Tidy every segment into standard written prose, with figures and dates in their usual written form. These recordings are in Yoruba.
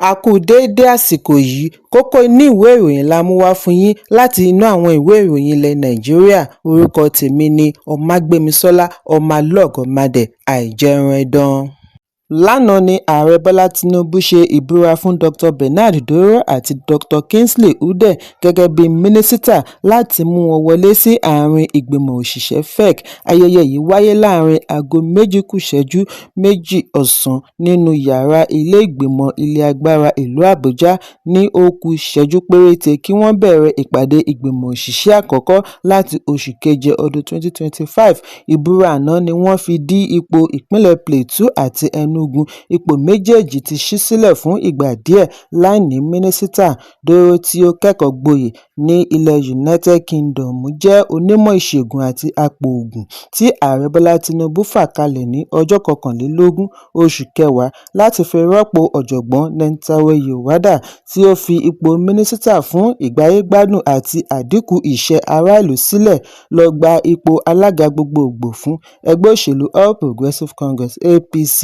A kú déédé àsìkò yìí. Kókó inú ìwé ìròyìn la mú wá fún yín láti inú àwọn ìwé ìròyìn ilẹ̀ Nàìjíríà. Orúkọ tèmi ni Ọmágbémisọ́lá Ọmọlọ́gọ̀mádẹ Àìjẹunẹdàn. Lánàá ní Ààrẹ Bọ́lá Tinubu ṣe ìbúra fún Dr Bernard Doro àti Dr Kingsley Ude gẹ́gẹ́ bíi mínísítà láti mú wọn wọlé sí àárín ìgbìmọ̀ òṣìṣẹ́ FEC. Ayẹyẹ yìí wáyé láàrin aago 2:02 ọ̀sán nínú yàrá ilé ìgbìmọ̀ ilé agbára ìlú Àbújá ní ó ku ìṣẹ́jú péréte kí wọ́n bẹ̀rẹ̀ ìpàdé ìgbìmọ̀ òṣìṣẹ́ àkọ́kọ́ láti oṣù keje ọdún 2025. Ìbúra àná ni wọ́n fi dí ipò ìpínlẹ̀ Plateau àti Enugu, ipò méjèèjì ti ṣí sílẹ̀ fún ìgbà díẹ̀ láì ní mínísítà. Doro, tí ó kẹ́kọ̀ọ́ gboyè ní ilẹ̀ United Kingdom, jẹ́ onímọ̀ ìṣègùn àti apòògùn tí Ààrẹ Bọ́lá Tinubu fà kalẹ̀ ní ọjọ́ 21 oṣù kẹwàá láti fi rọ́pò Ọ̀jọ̀gbọ́n Nentawe Yilwatda, tí ó fi ipò mínísítà fún ìgbáyé-gbádùn àti àdínkù ìṣẹ́ aráàlú sílẹ̀ lọ gba ipò alága gbogboògbò fún ẹgbẹ́ òṣèlú All Progressives Congress (APC)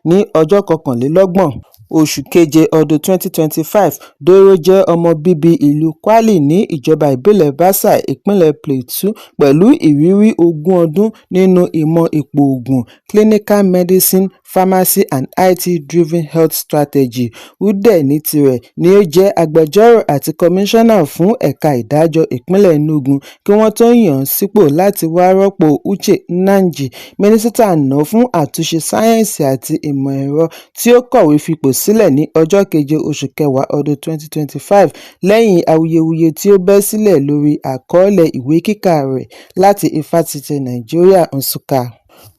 ní ọjọ́ 21 oṣù keje ọdún 2025. Doro jẹ́ ọmọ bíbí ìlú Kwali ní ìjọba ìbílẹ̀ Basa, ìpínlẹ̀ Plateau, pẹ̀lú ìrírí 20 ọdún nínú ìmọ̀ ìpòògùn (clinical medicine, pharmacy and IT-driven health strategy). Ude ní tirẹ̀ ní ó jẹ́ agbẹjọ́rò àti kọmíṣánná fún ẹ̀ka ìdájọ́ ìpínlẹ̀ Enugu kí wọ́n tó yàn án sípò láti wá rọ́pò Uche Nnaji, mínísítà àná fún àtúnṣe sáyẹ́ǹsì àti ìmọ̀ ẹ̀rọ tí ó kọ̀wé fipò sílẹ̀ ní ọjọ́ keje oṣù kẹwàá ọdún 2025 lẹ́yìn awuyewuye tí ó bẹ́ sílẹ̀ lórí àkọọ́lẹ̀ ìwé kíkà rẹ̀ láti Ifáfitì Nàìjíríà Nsukka.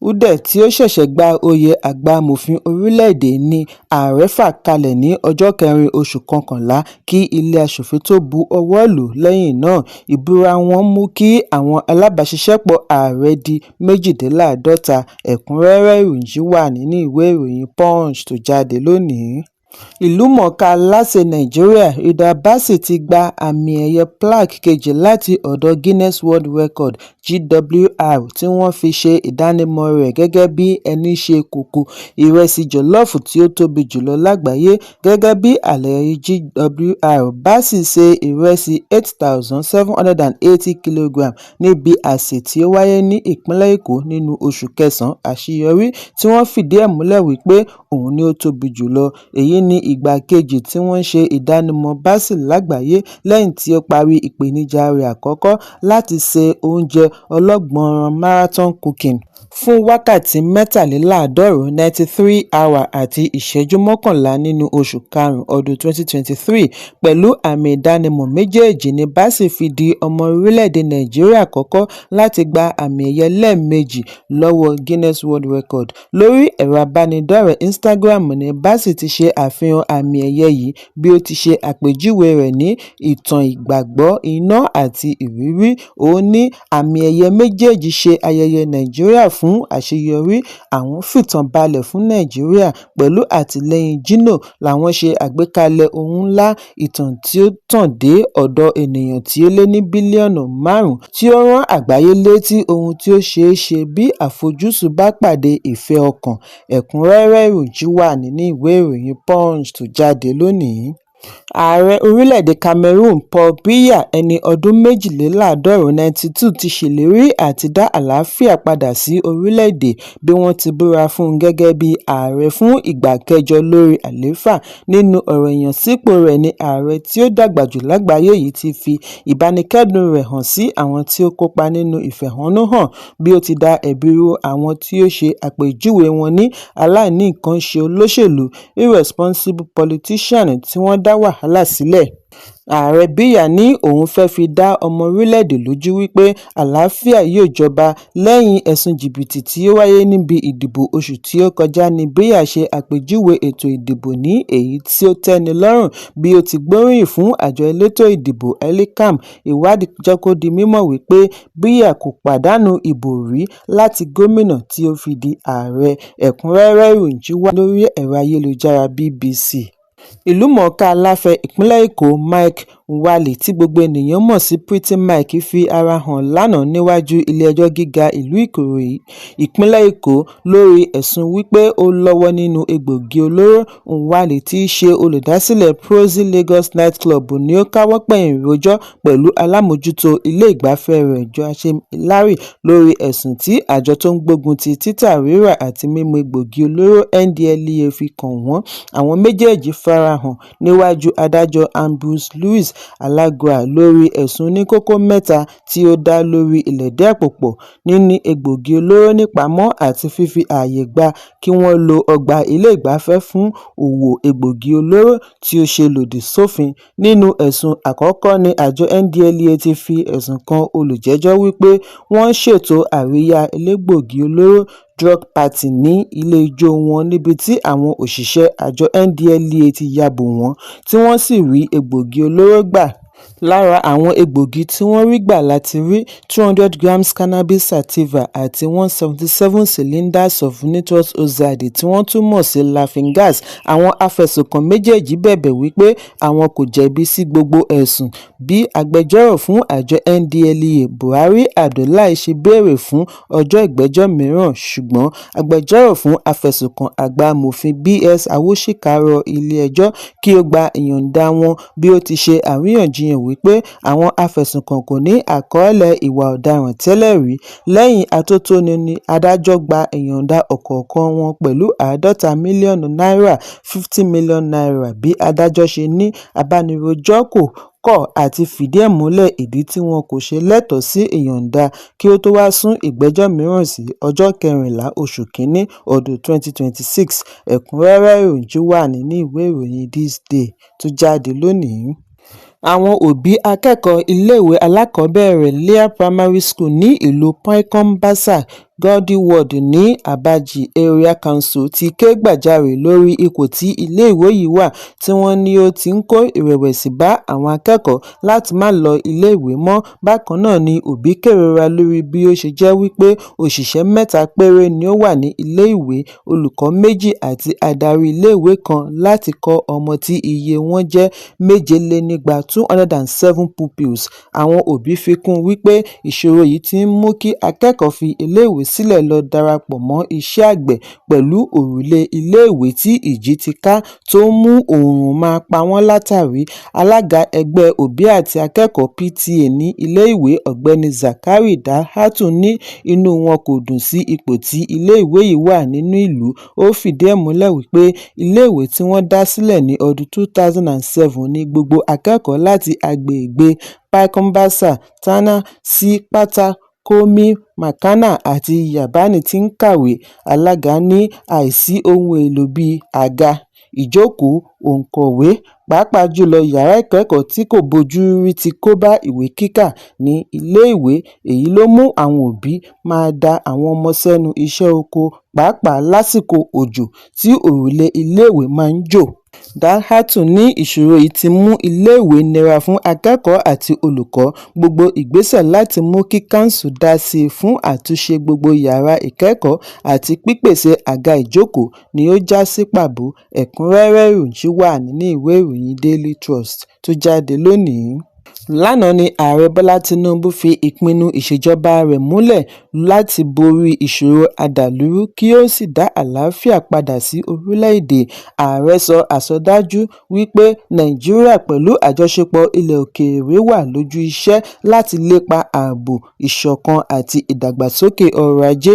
Ude, tí ó ṣẹ̀ṣẹ̀ gba oyè àgbà amòfin orílẹ̀-èdè ní ààrẹ fà kalẹ̀ ní ọjọ́ kẹrin oṣù kọkànlá kí ilé aṣòfin tó bu ọwọ́ lù ú lẹ́yìn náà. Ìbúra wọn mú kí àwọn alábàáṣiṣẹ́pọ̀ ààrẹ di 52. Ẹ̀kúnrẹ́rẹ́ ìròyìn yìí wà nínú ìwé ìròyìn Punch tó jáde lónìí. Ìlúmọ̀ọ́ká alásè Nàìjíríà Hilda Baci ti gba àmì-ẹ̀yẹ plaque kejì láti ọ̀dọ̀ Guinness World Records (GWR) tí wọ́n fi ṣe ìdánimọ̀ọ rẹ̀ gẹ́gẹ́ bí ẹní se kòkò ìrẹsì jọ̀lọ́ọ̀fù tí ó tóbi jùlọ lágbàáyé. Gẹ́gẹ́ bí àlàyé GWR, Baci se ìrẹsì 8,780 kg níbi àsè tí ó wáyé ní ìpínlẹ̀ Èkó nínú oṣù kẹsàn-án, àṣeyọrí tí wọ́n fìdí ẹ̀ múlẹ̀ wípé òun ni ó tóbi jùlọ. Èyí ní ìgbà kejì tí wọ́n ṣe ìdánimọ̀ Baci lágbàáyé lẹ́yìn tí ó parí ìpèníjà rẹ̀ àkọ́kọ́ láti se oúnjẹ ọlọ́gbọọnrán marathon cooking fún wákàtí 93 93 hour àti ìṣẹ́jú 11 nínú oṣù karùn-ún ọdún 2023. Pẹ̀lú àmì ìdánimọ̀ méjèèjì ní Baci fi di ọmọ orílẹ̀-èdè Nàìjíríà àkọ́kọ́ láti gba àmì ẹ̀yẹ lẹ́ẹ̀mejì lọ́wọ́ Guinness World Records. Lórí ẹ̀rọ ìbánidọ́rẹ̀ẹ́ Instagram ní Baci ti ṣe àfihàn àmì ẹ̀yẹ yìí bí ó ti ṣe àpèjúwe rẹ̀ ní "ìtàn ìgbàgbọ́, iná àti ìrírí". Ó ní àmì ẹ̀yẹ méjèèjì ṣe ayẹyẹ Nàìjíríà fún àṣeyọrí àwọn fìtàn balẹ̀ fún Nàìjíríà pẹ̀lú àtìlẹ́yìn Gino làwọn ṣe àgbékalẹ̀ ohun ńlá, ìtàn tí ó tàn dé ọ̀dọ̀ ènìyàn tí ó lé ní bílíọ̀nù 5, tí ó rán àgbáyé létí ohun tí ó ṣeé ṣe bí àfojúsùn bá pàdé ìfẹ́ ọkàn. Ẹ̀kúnrẹ́rẹ́ ìròyìn wà nínú ìwé ìròyìn Punch tó jáde lónìí. Ààrẹ orílẹ̀-èdè Cameroon Paul Biya, ẹni ọdún 92 92, ti ṣèlérí àti dá àlàáfíà padà sí orílẹ̀-èdè bí wọ́n ti búra fún un gẹ́gẹ́ bí ààrẹ fún ìgbà kẹjọ lórí àlééfà. Nínú ọ̀rọ̀ ìyànsípò rẹ̀ ní ààrẹ tí ó dàgbà jù lágbàáyé yìí ti fi ìbánikẹ́dùn rẹ̀ hàn sí àwọn tí ó kópa nínú ìfẹ̀hónúhàn bí ó ti da ẹ̀bi ru àwọn tí ó ṣe àpèjúwe wọn ní aláìníkànṣe olóṣèlú irresponsible politicians tí wọ́n dá wàhálà sílẹ̀. Ààrẹ Biya ní òun fẹ́ fi dá ọmọ orílẹ̀-èdè lójú wípé àlàáfíà yóò jọba lẹ́yìn ẹ̀sùn jìbìtì tí ó wáyé níbi ìdìbò oṣù tí ó kọjá ní Biya ṣe àpèjúwe ètò ìdìbò ní èyí tí ó tẹ́ni lọ́rùn bí ó ti gbóríyìn fún àjọ elétò ìdìbò INEC. Ìwádìí jẹ́ kó di mímọ̀ wípé Biya kò pàdánù ìbò rí láti gómìnà tí ó fi di ààrẹ. Ẹ̀kúnrẹ́rẹ́ ìròyìn wà lórí ẹ̀rọ ayélujára BBC. Ìlúmọ̀ọ́ká aláfẹ́ ìpínlẹ̀ Èkó Mike Nwale tí gbogbo ènìyàn mọ̀ sí Pretty Mike fi ara hàn lánàá níwájú ilé-ẹjọ́ gíga ìlú Ìkòyí, ìpínlẹ̀ Èkó, lórí ẹ̀sùn wí pé ó lọ́wọ́ nínú egbòogi olóró. Nwale tí í ṣe olùdásílẹ̀ Proxy Lagos Night Club ní ó káwọ́-pọ̀nyìn rojọ́ pẹ̀lú alámòójútó ilé ìgbafẹ́ rẹ̀ Joachim Hillary lórí ẹ̀sùn tí àjọ tó ń gbógun ti títà, rírà àti mímu egbòogi olóró NDLEA fi kàn wọ́n. Àwọn méjèèjì farahàn níwájú adájọ́ Ambrose Lewis Allegoa lórí ẹ̀sùn oníkókó mẹ́ta tí ó dá lórí ìlẹ̀dí-àpòpọ̀, níní egbòogi olóró nípamọ́ àti fífi ààyè gba kí wọ́n lo ọgbà ilé ìgbafẹ́ fún òwò egbòogi olóró tí ó ṣe lòdì sófin. Nínú ẹ̀sùn àkọ́kọ́ ní àjọ NDLEA ti fi ẹ̀sùn kan olùjẹ́jọ́ wípé wọ́n ṣètò àríyá elégbòogi olóró drug party ní ilé ijó wọn níbi tí àwọn òṣìṣẹ́ àjọ NDLEA ti ya bò wọ́n tí wọ́n sì rí egbòogi olóró gbà. Lára àwọn egbòogi tí wọ́n rí gbà láti rí 200 grams cannabis sativa àti 177 cylinders of nitrous oxide tí wọ́n tún mọ̀ sí laughing gas. Àwọn afẹ̀sùnkàn méjèèjì bẹ̀bẹ̀ wípé àwọn kò jẹ̀bi sí gbogbo ẹ̀sùn. Bí agbẹjọ́rò fún àjọ NDLEA Buhari Abdullahi ṣe béèrè fún ọjọ́ ìgbẹ́jọ́ mìíràn, ṣùgbọ́n agbẹjọ́rò fún afẹ̀sùnkàn àgbà amòfin B.S. Awóṣìkà rọ ilé-ẹjọ́ kí ó gba ìyọ̀ǹda wọn bí ó ti ṣe àríyànjiyàn wípé àwọn afẹ̀sùnkàn kò ní àkọọ́lẹ̀ ìwà ọ̀daràn tẹ́lẹ̀ rí. Lẹ́yìn atótónu ní adájọ́ gba ìyọ̀ǹda ọ̀kọ̀ọ̀kan wọn pẹ̀lú 50 mílíọ̀nù náírà ₦50 million. Bí adájọ́ ṣe ní abánirojọ́ kò kọ̀ àti fìdí ẹ̀ múlẹ̀ ìdí tí wọn kò ṣe lẹ́tọ̀ọ́ sí ìyọ̀ǹda kí ó tó wáá sún ìgbẹ́jọ́ mìíràn sí ọjọ́ kẹrìnlá oṣù kínní ọdún 2026. Ẹ̀kúnrẹ́rẹ́ ìròyìn wà nínú ìwé ìròyìn This Day tó jáde lónìí. Àwọn òbí akẹ́kọ̀ọ́ iléèwé alákọ̀ọ́bẹ̀rẹ̀ Lea Primary School ní ìlú Paikon Basa, Gowdy Ward ní Abaji Area Council ti ké gbàjarè lórí ipò tí iléèwé yìí wà tí wọ́n ní ó ti ń kó ìrẹ̀wẹ̀sì bá àwọn akẹ́kọ̀ọ́ láti má lọ iléèwé mọ́. Bákan náà ni òbí kérora lórí bí ó ṣe jẹ́ wípé òṣìṣẹ́ mẹ́ta péré ni ó wà ní iléèwé, olùkọ́ méjì àti adarí iléèwé kan láti kọ́ ọmọ tí iye wọn jẹ́ 207 207 pupils. Àwọn òbí fi kún un wípé ìṣòro yìí ti ń mú kí akẹ́kọ̀ọ́ fi iléèwé sílẹ̀ lọ darapọ̀ mọ́ iṣẹ́ àgbẹ̀ pẹ̀lú òrùlé iléèwé tí ìjì ti ká tó ń mú oòrùn máa pa wọ́n látàrí. Alága ẹgbẹ́ òbí àti akẹ́kọ̀ọ́ PTA ní iléèwé, Ọ̀gbẹ́ni Zakari Dalhatu, ní inú wọn kò dùn sí ipò tí iléèwé yìí wà nínú ìlú. Ó fìdí ẹ̀ múlẹ̀ wípé iléèwé tí wọ́n dá sílẹ̀ ní ọdún 2007 ní gbogbo akẹ́kọ̀ọ́ láti agbègbè Paikon Basa, Tana sí Pata, Kurmi, Makana àti Yabani ti ń kàwé. Alága ní àìsí ohun èèlò bíi àga ìjókòó, òǹkọ̀wé, pàápàá jùlọ yàrá ìkẹ́kọ̀ọ́ tí kò bójúrí ti kó bá ìwé kíkà ní iléèwé. Èyí ló mú àwọn òbí máa da àwọn ọmọ sẹ́nu iṣẹ́ oko pàápàá lásìkò òjò tí òrùlé iléèwé máa ń jò. Dalhatu ní ìṣòro yìí ti mú iléèwé nira fún akẹ́kọ̀ọ́ àti olùkọ́. Gbogbo ìgbésẹ̀ láti mú kí kánsù dá sí i fún àtúnṣe gbogbo yàrá ìkẹ́kọ̀ọ́ àti pípèsè àga ìjókòó ni ó já sí pàbó. Ẹ̀kúnrẹ́rẹ́ ìròyìn wà nínú ìwé ìròyìn Daily Trust tó jáde lónìí. Lánàá ní Ààrẹ Bọ́lá Tinubu fi ìpinnu ìṣèjọba rẹ̀ múlẹ̀ láti borí ìṣòro adàlúrú kí ó sì dá àlàáfíà padà sí orílẹ̀-èdè. Ààrẹ sọ àsọdájú wípé Nàìjíríà pẹ̀lú àjọṣepọ̀ ilẹ̀ òkèèrè wà lójú iṣẹ́ láti lépa ààbò, ìṣọ̀kan àti ìdàgbàsókè ọrọ̀ ajé.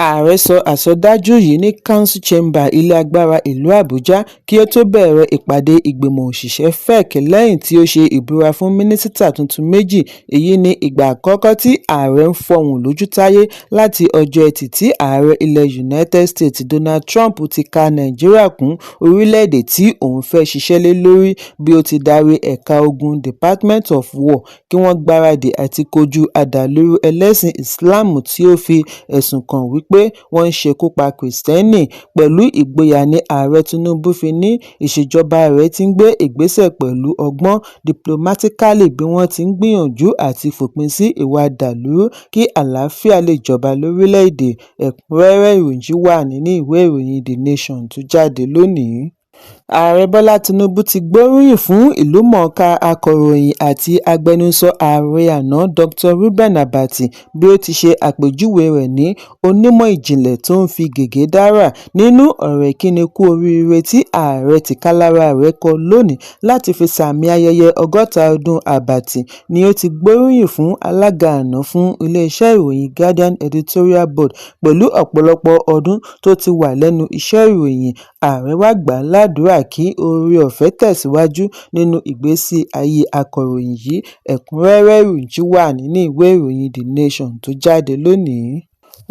Ààrẹ sọ àsọdájú yìí ní Council Chamber ilé agbára ìlú Àbújá kí ó tó bẹ̀rẹ̀ ìpàdé ìgbìmọ̀ òṣìṣẹ́ FEC lẹ́yìn tí ó ṣe ìbúra fún mínísítà tuntun méjì. Èyí ní ìgbà àkọ́kọ́ tí ààrẹ ń fọhùn lójútáyé láti ọjọ́ Ẹtì tí ààrẹ ilẹ̀ United States Donald Trump ti ka Nàìjíríà kún orílẹ̀-èdè tí òun fẹ́ ṣiṣẹ́ lé lórí bí ó ti darí ẹ̀ka ogun Department of War kí wọ́n gbáradì àti kojú adàlúrú ẹlẹ́sìn Islam tí ó fi ẹ̀sùn kàn wípé wọ́n ń ṣekú pa Kìrìsìtẹ́nì. Pẹ̀lú ìgboyà ni Ààrẹ Tinubu fi ní ìṣèjọba rẹ̀ ti ń gbé ìgbésẹ̀ pẹ̀lú ọgbọ́n diplomatically bí wọ́n ti ń gbìyànjú àti fòpin sí ìwà adàlúrú kí àlàáfíà lè jọba lórílẹ̀-èdè. Ẹ̀kúnrẹ́rẹ́ ìròyìn wà nínú ìwé ìròyìn The Nation tó jáde lónìí. Ààrẹ Bọ́lá Tinubu ti gbóríyìn fún ìlúmọ̀-ọ́n-kà akọ̀ròyìn àti agbẹnusọ ààrẹ àná Dr Reuben Abati bí ó ti ṣe àpèjúwe rẹ̀ ní onímọ̀ ìjìnlẹ̀ tó ń fi gègé dárà. Nínú ọ̀rọ̀ ìkíni kú oríire tí ààrẹ tìkálára rẹ̀ kọ lónìí láti fi sàmì ayẹyẹ 60 ọdún Abati ni ó ti gbóríyìn fún alága àná fún iléeṣẹ́ ìròyìn Guardian Editorial Board pẹ̀lú ọ̀pọ̀lọpọ̀ ọdún tó ti wà lẹ́nu iṣẹ́ ìròyìn. Ààrẹ wàá gbà á ládùúrà kí oore-ọ̀fẹ́ tẹ̀síwájú nínú ìgbésí ayé akọ̀ròyìn yìí. Ẹ̀kúnrẹ́rẹ́ ìròyìn wà nínú ìwé ìròyìn The Nation tó jáde lónìí.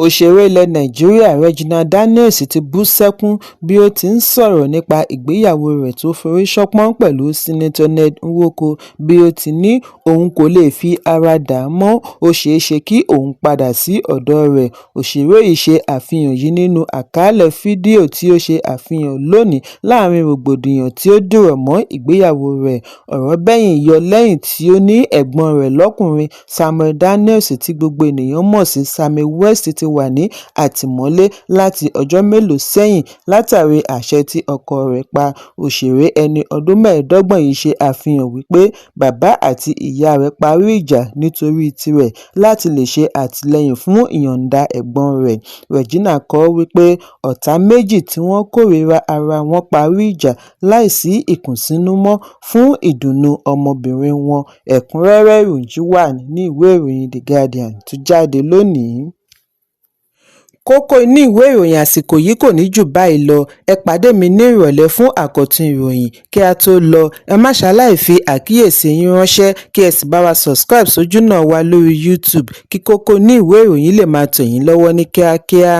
Òṣèré ilẹ̀ Nàìjíríà Regina Daniels ti bú sẹ́kún bí ó ti ń sọ̀rọ̀ nípa ìgbéyàwó rẹ̀ tó forí ṣánpọ́n pẹ̀lú Senator Ned Nwoko, bí ó ti ní òun kò lè fi ara dà á mọ́, ó ṣeéṣe kí òun padà sí ọ̀dọ̀ rẹ̀. Òṣèré yìí ṣe àfihàn yìí nínú àkọọ́lẹ̀ fídíò tí ó ṣe àfihàn lónìí láàárín rògbòdìyàn tí ó dìrọ̀ mọ́ ìgbéyàwó rẹ̀. Ọ̀rọ̀ bẹ́yìn yọ lẹ́yìn tí ó ní ẹ̀gbọ́n rẹ̀ lọ́kùnrin Samuel Daniels tí gbogbo ènìyàn mọ̀ sí Sammy West ti wà ní àtìmọ́lé láti ọjọ́ mélòó sẹ́yìn látàrí àṣẹ tí ọkọ rẹ̀ pa. Òṣèré ẹni ọdún 25 yìí ṣe àfihàn wípé bàbá àti ìyá rẹ̀ parí ìjà nítorí tirẹ̀ láti lè ṣe àtìlẹ́yìn fún ìyọ̀ǹda ẹ̀gbọ́n rẹ̀. Regina kọ wípé ọ̀tá méjì tí wọ́n kórìíra ara wọn parí ìjà láìsí ìkùnsínú mọ́ fún ìdùnnú ọmọbìnrin wọn. Ẹ̀kúnrẹ́rẹ́ ìròyìn wà nínú ìwé ìròyìn The Guardian tó jáde lónìí. Kókó inú ìwé ìròyìn àsìkò yìí kò ní jù báyìí lọ. Ẹ pàdé mi ní ìrọ̀lẹ́ fún àkọ́tún ìròyìn. Kí a tó lọ, ẹ má ṣaláì fi àkíyèsí yín ránṣẹ́ kí ẹ sì bá wa subscribe sójúnà wa lórí YouTube kí kókó inú ìwé ìròyìn lè máa tẹ̀ yín lọ́wọ́ ní kíákíá.